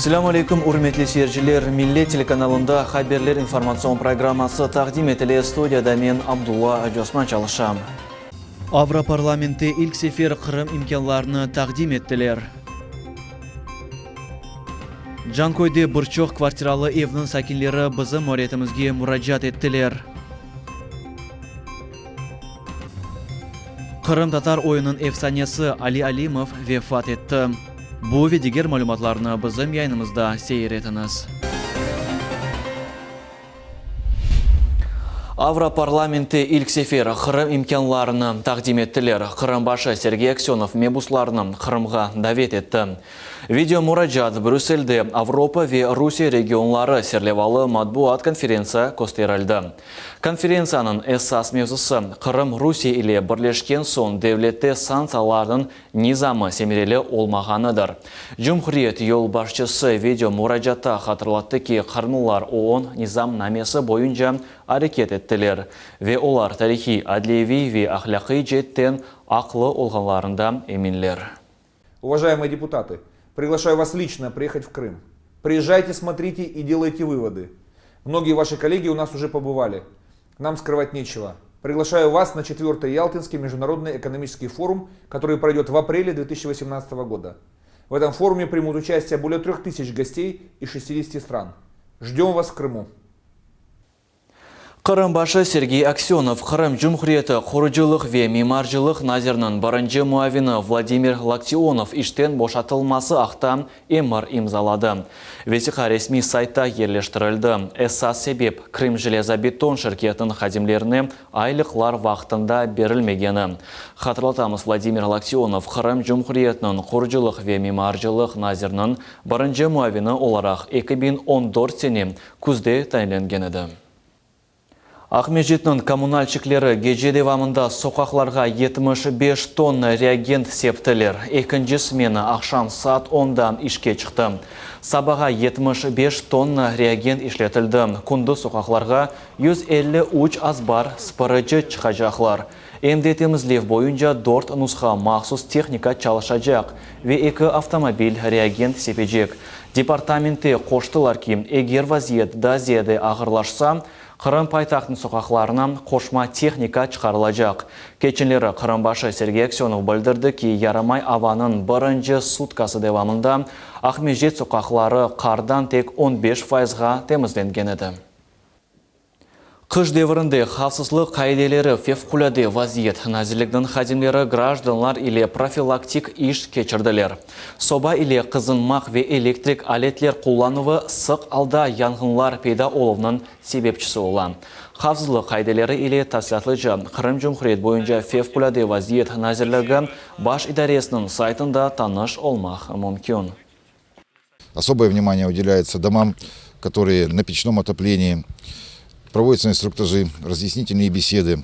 Selâm aleyküm, ürmetli seyirciler! Millet telekanalında Haberler informatsion programması taqdim etile, studiyada men, Abdulla Acıosman çalışam. Avroparlamentte ilk sefer Qırım imkânlarını taqdim ettiler. Canköyde bir çoq kvartiralı evniñ sakinleri bizim muarriyetimizge muracaat ettiler. Qırımtatar oyunıñ efsanesi Ali Alimov vefat etti. Bu ve diger malümatlarnı bizim yayınımızda seyir etiñiz. Avroparlamentte ilk sefer Qırım imkânlarını taqdim ettiler. Qırım başı Sergey Aksönov mebuslarnı Qırımğa davet etti. Video muracaat Brüsselde Avropa ve Rusiye regionları serlevalı matbuat konferentsiya kösterildi. Konferentsiyanıñ esas mevzusı, Qırım Rusiye ile birleşken soñ devlette sanktsiyalarnıñ nizamı semereli olmağanıdır. Cumhuriyet yolbaşçısı video muracaatta hatırlattı ki, qırımlılar OON nizamnamesi boyunca areket ettiler ve olar tarihiy, adliyeviy ve ahlâqiy ceetten aqlı olğanlarında eminler. Уважаемые депутаты, приглашаю вас лично приехать в Крым. Приезжайте, смотрите и делайте выводы. Многие ваши коллеги у нас уже побывали. Нам скрывать нечего. Приглашаю вас на четвертый Ялтинский международный экономический форум, который пройдет в апреле 2018 года. В этом форуме примут участие более 3000 гостей из 60 стран. Ждем вас в Крыму. Qırım başı Sergey Aksönov, Qırım Cumhuriyeti qurucılıq ve mimarcılıq naziriniñ birinci muavini Vladimir Loktionov işten boşatılması aqta emir imzaladı. Vesiqa resmiy saytta yerleştirildi. Esas sebep, Krımjelezobeton şirketiniñ hadimlerine aylıqlar vaqtında berilmegeni. Hatırlatamız, Vladimir Loktionov Qırım Cumhuriyetiniñ qurucılıq ve mimarcılıq naziriniñ birinci muavini olaraq 2014 sene küzde tayinlengen edi. Aqmescitniñ kommunalçikleri gece devamında soqaqlarğa 75 tonna reagent septiler. Ekinci smena aqşam saat ondan işke çıqtı. Sabağa 75 tonna reagent işletildi. Kündüz soqaqlarğa 153 azbar sıpırıcı çıqacaqlar. Em de temizlev boyunca dört nusha mahsus tehnika çalışacaq ve eki avtomobil reagent sepecek. Departamentte qoştılar ki, eger vaziyet daa ziyade ağırlaşsa, Qırım paytahtınıñ soqaqlarına qoşma tehnika çıqarılacaq. Keçenleri Qırım başı Sergey Aksönov bildirdi ki, yaramay avanıñ birinci sutkası devamında Aqmescit soqaqları qardan tek 15 fayızğa temizlengen edi. Qış devrinde havfsızlıq qaideleri fevqulâde vaziyet nazirliginiñ hadimleri grajdanlar ile profilaktik iş keçirdiler. Soba ile qızınmaq ve elektrik aletler qullanuvı sıq alda yanğınlar peyda oluvnıñ sebepçisi ola. Havfsızlıq qaideleri ile tafsilâtlıca Qırım Cumhuriyet boyunca Fevqulâde vaziyet nazirligi Baş idaresiniñ saytında tanış olmaq mümkün. Особое внимание уделяется домам, которые на печном отоплении. Проводятся инструктажи, разъяснительные беседы,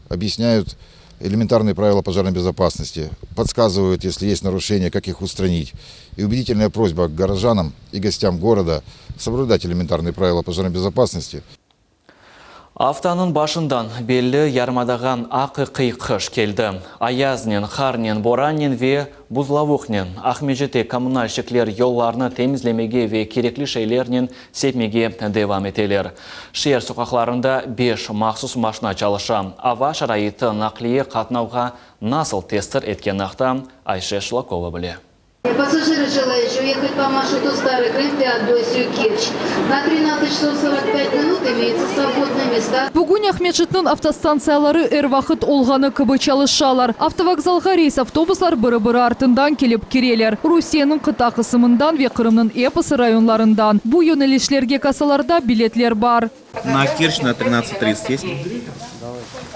объясняют элементарные правила пожарной безопасности, подсказывают, если есть нарушения, как их устранить. И убедительная просьба к горожанам и гостям города соблюдать элементарные правила пожарной безопасности. Aftanıñ başından belli yarımadağa aqiqiy qış keldi. Ayaznen, qarnen, borannen ve buzlavuqnen. Aqmescitte kommunalşikler yollarnı temizlemege ve kerekli şeylernen sepmege devam eteler. Şeer soqaqlarında beş mahsus maşna çalışa. Ava şaraiti naqliye qatnavğa nasıl tesir etkeni aqta Ayşe Şlakova bile. Пассажиры, желающие уехать по маршруту Старый Крым, Феодосию, Керчь. На 13 часов 45 минут имеются свободные места. Bugün Aqmescitniñ avtostantsiyaları er vaqıt olğanı kibi çalışalar. Avtovokzalğa reys avtobuslar biri-biri artından kelip kireler. Rusiyeniñ qıta qısımından ve Qırımnıñ episi rayonlarından. Bu yönelişlerge kassalarda biletler bar. Na Kerç na 13 tridtsât est?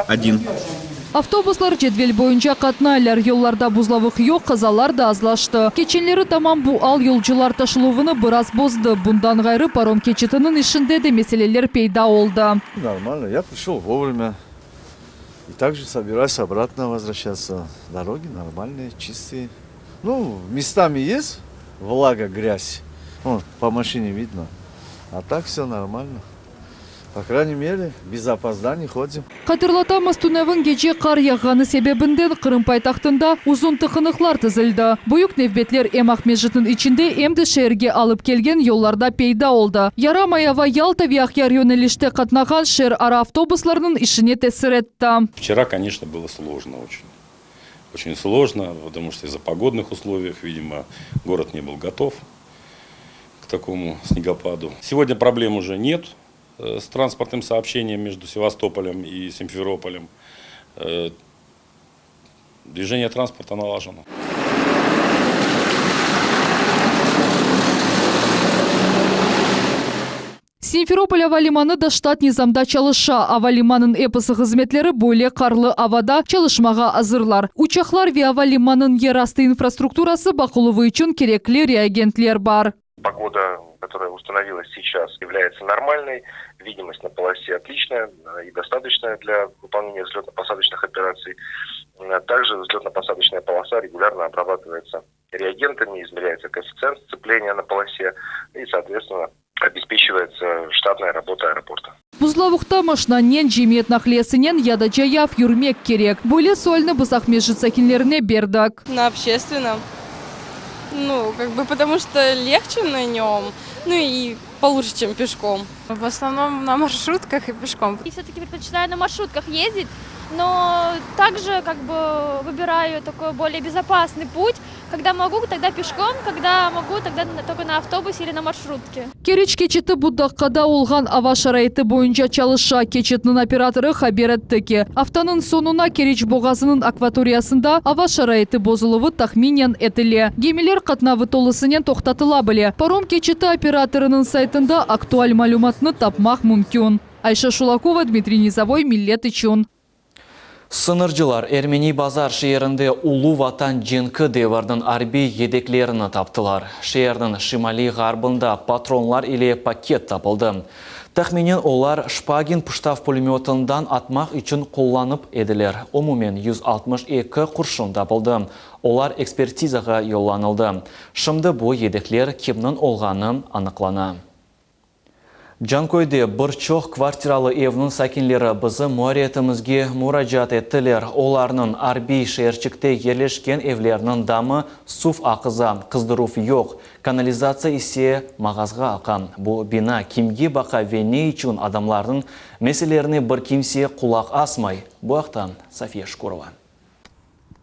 Odin. Avtobuslar cedvel boyunca qatnaylar. Yollarda buzlavuq yoq, qazalar da azlaştı. Keçenleri tamam bu al yolcular taşıluvını biraz bozdı. Bundan ğayrı, parom keçitiniñ işinde de meseleler peyda oldı. Normalno, ya prişel vovremя i tak же sobirаюсь obratno vozvraşatsya. Dorogi normalnye, çistıye. Nu, mestami est vlaga, grâz, von, po maşine vidno, a tak vse normalno. По крайней мере, без опозданий ходим. Hatırlatamız, tünevin gece qar yağğanı sebebinden Qırım paytahtında uzun tıqınıqlar tizildi. Büyük nevbetler em Aqmescitniñ içinde, em de şeerge alıp kelgen yollarda peyda oldı. Yaramay ava Yalta ve Aqyar yönelişte qatnağan şeerara avtobuslarnıñ işine tesir etti. Вчера, конечно, было сложно очень. Очень сложно, потому что из-за погодных условий, видимо, город не был готов к такому снегопаду. Сегодня проблем уже нет э, с транспортным сообщением между Севастополем и Симферополем. Э, движение транспорта налажено. Simferopol ava limanı da ştat nizamda çalışa. Ava limanınıñ episi hızmetleri böyle qarlı avada çalışmağa azırlar. Uçaqlar ve ava limanınıñ yerastı infrastrukturası baqıluvı içün kerekli reagentler bar. Pogoda, которая установилась сейчас, является нормальной. Видимость на полосе отличная и достаточная для выполнения взлетно-посадочных операций. Также взлетно-посадочная полоса регулярно обрабатывается реагентами, измеряется коэффициент сцепления на полосе и, соответственно, обеспечивается штатная работа аэропорта. Buzlavuqta maşinanen, cemiyet naqliyesinen ya da cayav yürmek kerek? Böyle sualni biz Aqmescit sakinlerine berdik. На общественном. Ну, как бы потому что легче на нем, ну и получше, чем пешком. В основном на маршрутках и пешком. И все-таки предпочитаю на маршрутках ездить, но также как бы выбираю такой более безопасный путь. Когда могу, тогда пешком, когда могу, тогда только на автобусе или на маршрутке. Keriç keçiti bu daqqada olğan ava şaraiti boyunca çalışa. Keçitniñ operatorı haber etti ki, aftanıñ soñuna Keriç boğazınıñ akvatoriyasında ava şaraiti bozuluvı tahminen etile. Gemiler qatnavı tolusınen toqtatıla bile. Parom keçiti operatorınıñ saytında aktual malümatnı tapmaq mümkün. Ayşe Şulakova, Dmitriy Nizovoy, Millet içün. Sıñırcılar Ermeni Bazar şeerinde Ulu Vatan cenki deviriniñ arbiy yedeklerini taptılar. Şeerniñ şimaliy ğarbında patronlar ile paket tapıldı. Tahminen olar Şpagin pıştav pulemötından atmaq içün qullanıp ediler. Umumen 162 qurşun tapıldı. Olar ekspertizağa yollanıldı. Şimdi bu yedekler kimniñ olğanı anıqlana. Canköyde bir çoq kvartiralı evniñ sakinleri bizim muarriyetimizge muracaat ettiler. Olarnıñ arbiy şeerçikte yerleşken evleriniñ damı suv aqıza, qızdıruv yoq, kanalizatsiya ise mağazğa aqa. Bu bina kimge baqa ve ne içün adamlarnıñ meselelerine bir kimse qulaq asmay? Bu aqta Safiye Şukurova.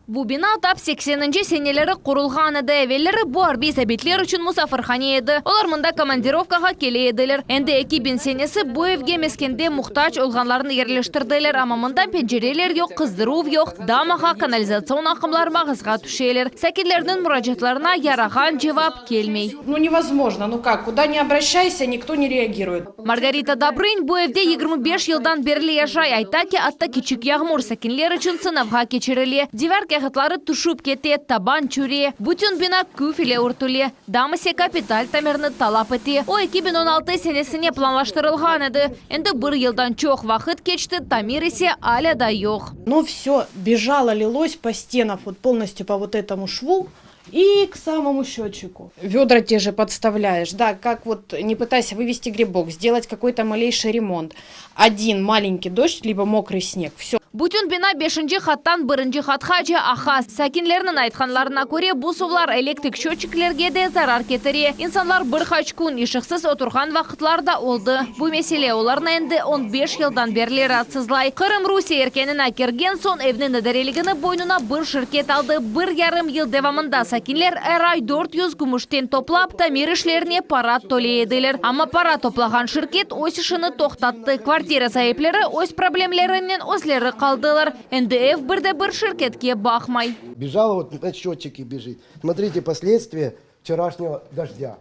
Bu bina tap sekseninci seneleri qurulğan edi. Evelleri bu arbiy zabitler içün musafirhane edi. Olar mında komandirovkağa kele ediler. Endi 2000 senesi bu evge meskende muhtac olğanlarnı yerleştirdiler, amma mında pencereler yoq, qızdıruv yoq, dam aqa, kanalizatsion aqımlar mağazğa tüşeler. Sakinlerniñ muracaatlarına yarağan cevap kelmey. Ну невозможно, ну как, куда ни обращайся, никто не реагирует. Margarita Dobrın bu evde 25 yıldan berli yaşay. Ayta ki, atta kiçik yağmur sakinler içün sınavğa keçirile. Divar kâğıtları tüşip kete, taban çürüye. Bütün bina küf ile örtüle. Dam ise kapital tamirni talap ete. O, 2016 senesine planlaştırılğan edi. Endi bir yıldan çoq vaqıt keçti, tamir ise alâ da yoq. Но все бежало, лилось по стенам, вот полностью по вот этому шву и к самому счетчику. Ведра те же подставляешь, да, как вот не пытайся вывести грибок, сделать какой-то малейший ремонт. Один маленький дождь, либо мокрый снег, все. Bütün bina beşinci qattan birinci qatqace aqa. Sakinlerniñ aytqanlarına köre, bu suvlar elektrik счетчiklerge de zarar ketire. İnsanlar bir qaç kün ışıqsız oturğan vaqıtlar da oldı. Bu mesele olarnı endi 15 yıldan berli raatsızlay. Qırım Rusiye erkânına kirgen soñ evniñ idareligini boynuna bir şirket aldı. Bir yarım yıl devamında sakinler er ay 400 kümüşten toplap, tamir işlerine para töley ediler. Amma para toplağan şirket öz işini toqtattı. Kvartira saipleri öz problemlerinen özleri qaldılar. Endi ev bir de bir şirketke baqmay. Бежала вот на счетчики бежит. Смотрите последствия вчерашнего дождя.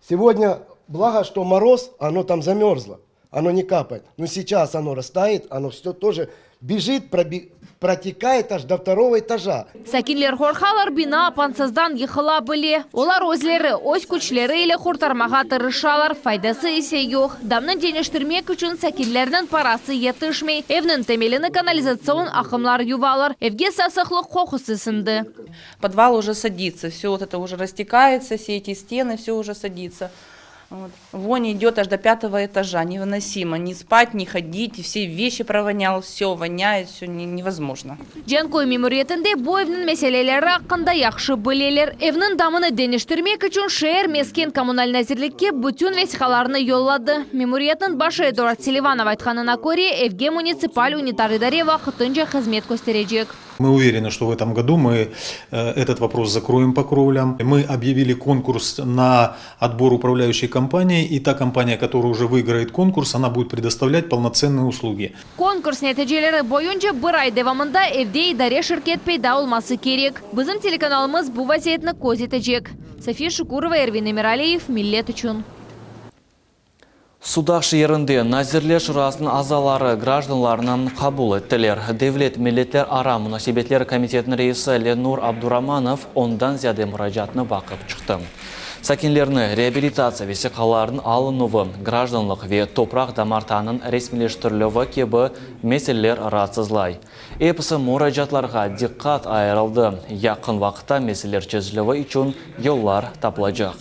Сегодня, благо, что мороз, оно там замерзло, оно не капает. Но сейчас оно растает, оно все тоже бежит, проби- протекает аж до второго этажа. Sakinler qorqalar bina apansızdan yıqıla bile. Olar özleri öz küçleri ile qurtarmağa tırışalar, faydası ise yoq. Damnı deñiştirmek içün sakinlerniñ parası yetişmey. Evniñ temelini kanalizatsion aqımlar yuvalar. Evge sasıqlıq qoqusı siñdi. Подвал уже садится, все вот это уже растекается, все эти стены, все уже садится. Вот. Вонь идет аж до пятого этажа, невыносимо. Ни спать, ни ходить, все вещи провонял, все воняет, все невозможно. Canköy memuriyetinde bu evniñ meseleleri aqqında yahşı bileler. Evniñ damını deñiştirmek içün şeer mesken-kommunal nazirlikke bütün vesiqalarnı yolladı. Memuriyetniñ başı Eduard Selivanov aytqanına köre, evge munitsipal ünitar idare vaqtınca hızmet kösterecek. Мы уверены, что в этом году мы э, этот вопрос закроем по кровлям. Мы объявили конкурс на отбор управляющей компании, и та компания, которая уже выиграет конкурс, она будет предоставлять полноценные услуги. Konkurs neticeleri boyunca bir ay devamında evde idare şirket peyda olması kerek. Bizim telekanalımız bu vaziyetni köz etecek. Safiye Şukurova, Ervin Emiraliyev, Millet içün. Sudaq şeerinde Nazirler Şurasınıñ azaları grajdanlarnı qabul ettiler. Devlet milletlerara munasebetler komitetiniñ reisi Lenur Abduramanov ondan ziyade muracaatnı baqıp çıqtı. Sakinlerni reabilitatsiya vesiqalarınıñ alınuvı, grajdanlıq ve topraq damartanıñ resmiyleştirilüvi kibi meseleler raatsızlay. Episi muracaatlarğa diqqat ayırıldı, yaqın vaqıtta meseleler çezilüvi içün yollar tapılacaq.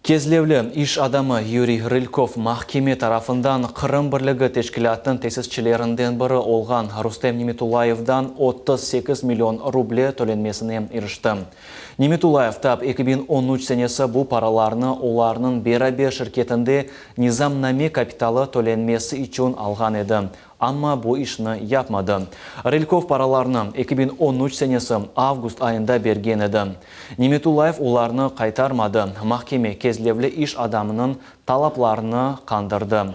Kezlevli iş adamı Yuriy Rılkov mahkeme tarafından Qırım birligi teşkilâtınıñ tesisçilerinden biri olğan Rustem Nimetullayevdan 38 million ruble tölenmesine irişti. Nimetullayev tap 2013 senesi bu paralarnı olarnıñ beraber şirketinde nizamname kapitalı tölenmesi içün alğan edi. Amma bu işni yapmadı. Rılkov paralarnı 2013 senesi avgust ayında bergen edi. Nimetullayev olarnı qaytarmadı. Mahkeme kezlevli iş adamınıñ talaplarını qandırdı.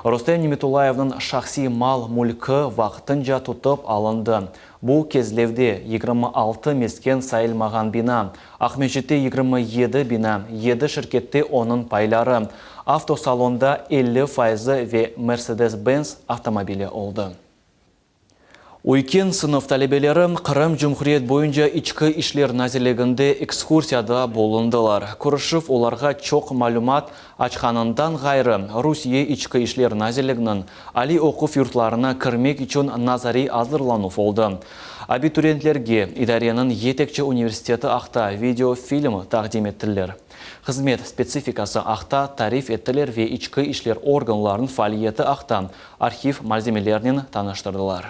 Rustem Nimetullayevniñ şahsiy mal-mülki vaqtınca tutıp alındı. Bu, Kezlevde 26 mesken sayılmağan bina, Aqmescitte 27 bina, yedi şirkette onıñ payları, avtosalonda 50 fayızı ve Mercedes-Benz avtomobili oldı. Üyken sınıf talebeleri Qırım Cumhuriyet boyunca İçki işler nazirliginde ekskursiyada bulundılar. Körüşüv olarğa çoq malümat açqanından ğayrı, Rusiye İçki işler nazirliginiñ aliy oquv yurtlarına kirmek içün nazariy azırlanuv oldı. Abituriyentlerge idareniñ yetekçi universiteti aqta videofilm taqdim ettiler. Hızmet spetsifikası aqta tarif ettiler ve içki işler organlarınıñ faaliyeti aqta arhiv malzemelerinen tanıştırdılar.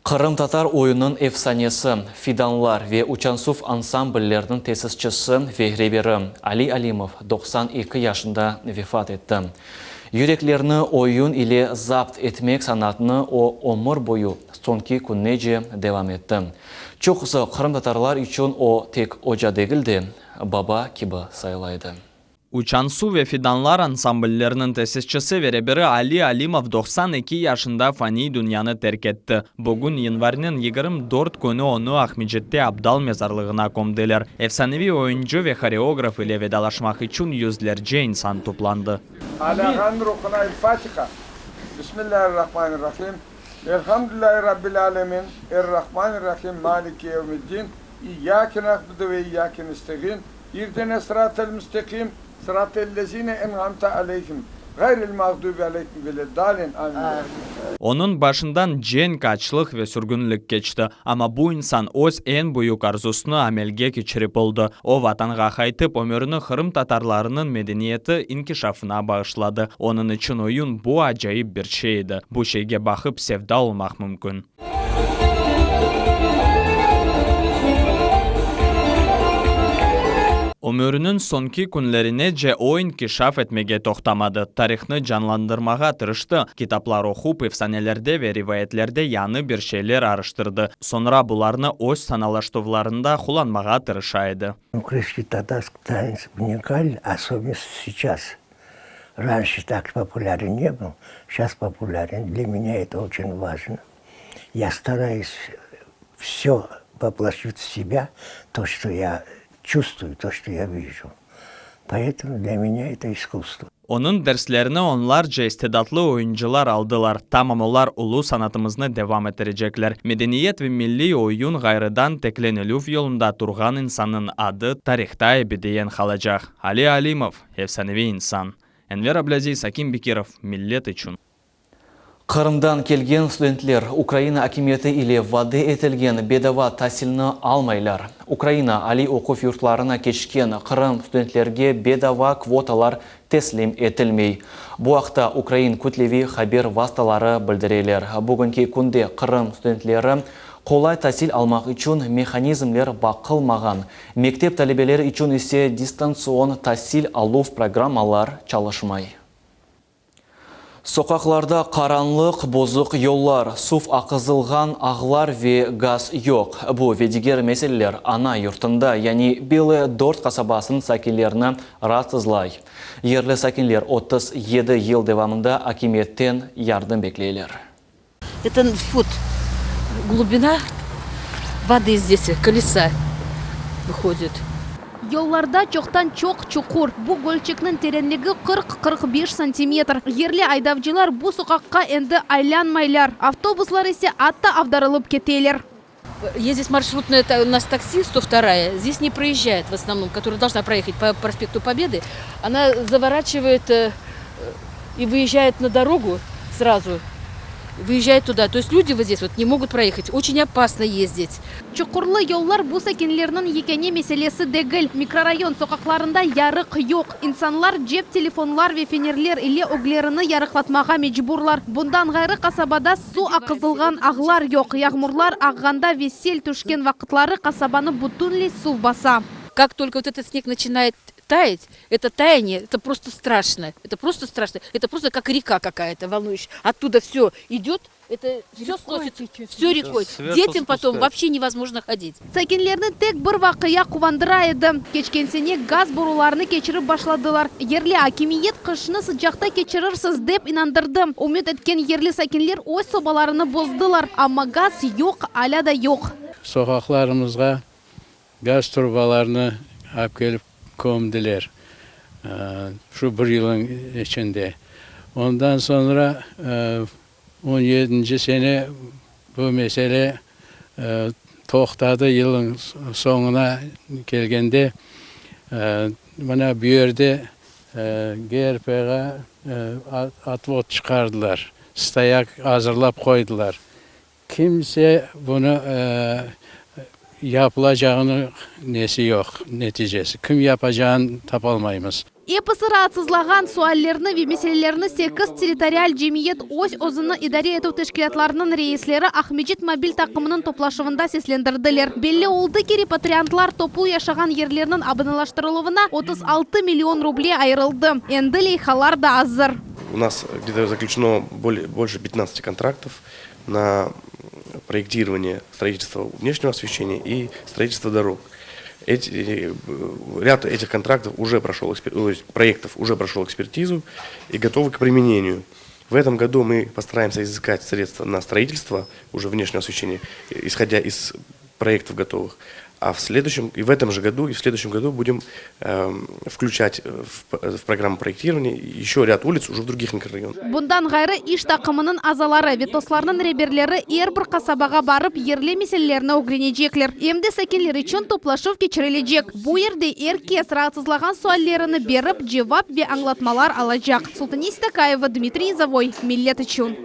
Qırımtatar oyunınıñ efsanesi, Fidanlar ve Uçansuv ansamblleriniñ tesisçisi ve reberi Ali Alimov 92 yaşında vefat etti. Yüreklerni oyun ile zapt etmek sanatını o ömür boyu, soñki kününece devam etti. Çoqusı qırımtatarlar içün o tek oca degil de, baba kibi sayıla edi. Uçan-Suv ve Fidanlar ansamblleriniñ tesisçisi ve reberi Ali Alimov 92 yaşında faniy dünyanı terk etti. Bugün, yanvarniñ 24 künü onı Aqmescitte Abdal mezarlığına kömdiler. Efsaneviy oyuncı ve horeograf ile vedalaşmaq içün yüzlerce insan toplandı. Ali ağanıñ ruhuna El-Fatiha. Bismillahir-Rahmanir-Rahim. Elhamdülillahi Rabbil alemin. Er-Rahmanir-Rahim. Maliki yevmiddin. İyyâke na'budu ve iyyâke nesta'in. İhdine sıratel müstekim, sıratellezine en'amte aleyhim, gayril mağdubi aleyhim veleddalin. Amin. Onıñ başından cenk, açlıq ve sürgünlik keçti. Amma bu insan öz eñ büyük arzusını amelge keçirip oldı. O, Vatanğa qaytıp, ömürini qırımtatarlarınıñ medeniyeti inkişafına bağışladı. Onıñ içün oyun, bu acayip bir şey edi. Bu şeyge baqıp sevda olmaq mümkün. Ömüriniñ soñki künlerinece o inkişaf etmege toqtamadı, tarihnı canlandırmağa tırıştı, kitaplar oqup, efsanelerde ve rivayetlerde yañı bir şeyler araştırdı, soñra bularnı öz sanalaştuvlarında qullanmağa tırışa edi. Крымский татарский танец уникален, особенно сейчас. Раньше так популярен не был, сейчас популярен. Для меня это очень важно. Я стараюсь все воплощить в себя, то, что я чувствую, то, что я вижу. Поэтому для меня это искусство. Onıñ derslerini onlarca istidatlı oyuncılar aldılar. Tamam olar ulu sanatımıznı devam ettirecekler. Medeniyet ve milliy oyun ğayrıdan tiklenilüv yolunda turğan insannıñ adı tarihta ebediyen qalacaq. Ali Alimov, efsaneviy insan. Enver Ablâziz, Akim Bekirov, Millet içün. Qırımdan kelgen studentler Ukraina akimiyeti ile vade etilgen bedava tasilni almaylar. Ukraina aliy oquv yurtlarına keçken Qırım studentlerge bedava kvotalar teslim etilmey. Bu aqta ukrain kütleviy haber vastaları bildireler. Bugünki künde Qırım studentleri qolay tasil almaq içün mehanizmler baqılmağan, mektep talebeleri içün ise distantsion tasil aluv programmalar çalışmay. Soqaqlarda qaranlıq, bozuq yollar, suv aqızılğan ağlar ve gaz yoq. Bu ve diger meseleler ana yurtında, yani Belıye Dort qasabasınıñ sakinlerini raatsızlay. Yerli sakinler 37 yıl devamında akimiyetten yardım bekleyler. Это фут глубина воды здесь, колеса выходит. Yollarda çoqtan-çoq çuqur. Bu gölçikniñ terenligi 40-45 santimetr. Yerli aydavcılar bu soqaqqa endi aylanmaylar, avtobuslar ise atta avdarılıp keteler. Есть здесь маршрутное у нас такси 102 здесь не проезжает в основном, которая должна проехать по проспекту Победы. Она заворачивает э, и выезжает на дорогу сразу, выезжает туда. То есть люди вот здесь вот не могут проехать. Очень опасно ездить. Çuqurlı yollar bu sakinlerniñ yekâne meselesi degil. Mikrorayon soqaqlarında yarıq yoq. İnsanlar cep telefonlar ve fenerler ile öglerini yarıqlatmağa mecburlar. Bundan ğayrı qasabada suv aqızılğan ağlar yoq. Yağmurlar ağğanda ve sel tüşken vaqıtları qasabanı bütünley suv basa. Как только вот этот снег начинает таять, это таяние, это просто страшно. Это просто страшно. Это просто как река какая-то волнующая. Оттуда все идет, это все сносит, все рекой. Детям потом вообще невозможно ходить. Sakinlerni tek bir vaqia quvandıra edi. Keçken sene gaz borularını keçirip başladılar. Yerli akimiyet qışnı sıcaqta keçirirsiz dep inandırdı. Ümüt etken yerli sakinler öz sobalarını bozdılar. Amma gaz yoq, alâ da yoq. Soqaqlarımızğa gaz trubalarını alıp kelip kömdiler şu bir yılın içinde. Ondan soñra on yedinci sene bu mesele toqtadı, yılın soñuna kelgende mına bu yerde GRPğa отвод çıqardılar, стояк azırlap qoydılar. Kimse bunı yapılacağını nesi yoq, neticesi. Kim yapacağını tapalmaymız. Episi raatsızlağan suallerni ve meselelerni sekiz territorial cemiyet öz özüni idare etüv teşkilâtlarınıñ reisleri Aqmescit mobil taqımınıñ toplaşuvında seslendirdiler. Belli oldı ki, repatriantlar toplu yaşağan yerlerniñ abadanlaştırıluvına 36 million ruble ayırıldı. Endi leyhalar da azır. У нас где-то заключено более, больше 15 контрактов на проектирование строительства внешнего освещения и строительство дорог. Эти, ряд этих контрактов уже прошел, то есть проектов уже прошел экспертизу и готовы к применению. В этом году мы постараемся изыскать средства на строительство уже внешнего освещения, исходя из проектов готовых. А в следующем, и в этом же году, и в следующем году будем э, включать в, в программу проектирования еще ряд улиц уже в других микрорайонах. Bundan ğayrı iş taqımınıñ azaları ve TOSlarnıñ reberleri er bir qasabağa barıp yerli meselelerni ögrenecekler. Em de sakinler içün toplaşuv keçirilecek. Bu yerde er kes raatsızlağan suallerini berip, cevap ve añlatmalar alacaq. Sultaniya Stakayeva, Dmitriy Nizavoy, Millet içün.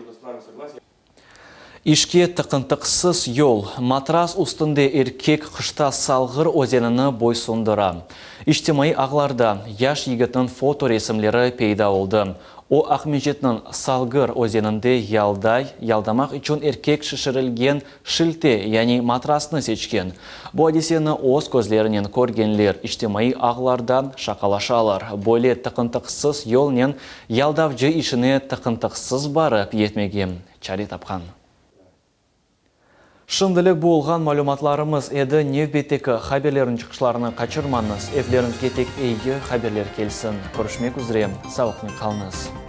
İşke tıqıntıqsız yol, matras üstünde erkek qışta Salğır özenini boysundıra. İçtimaiy ağlarda yaş yigitniñ fotoresimleri peyda oldı. O, Aqmescitniñ Salğır özeninde yalday, yaldamaq içün erkek şişirilgen şilte, yani matrasnı seçken. Bu adiseni öz közlerinen körgenler içtimaiy ağlarda şaqalaşalar. Böyle tıqıntıqsız yolnen yaldavcı işine tıqıntıqsız barıp yetmege çare tapqan. Şimdilik bu olğan malümatlarımız edi. Nevbetteki haberlerniñ çıqışlarını qaçırmañız. Evleriñizge tek eyi haberler kelsin. Körüşmek üzre. Sağlıqnen qalıñız.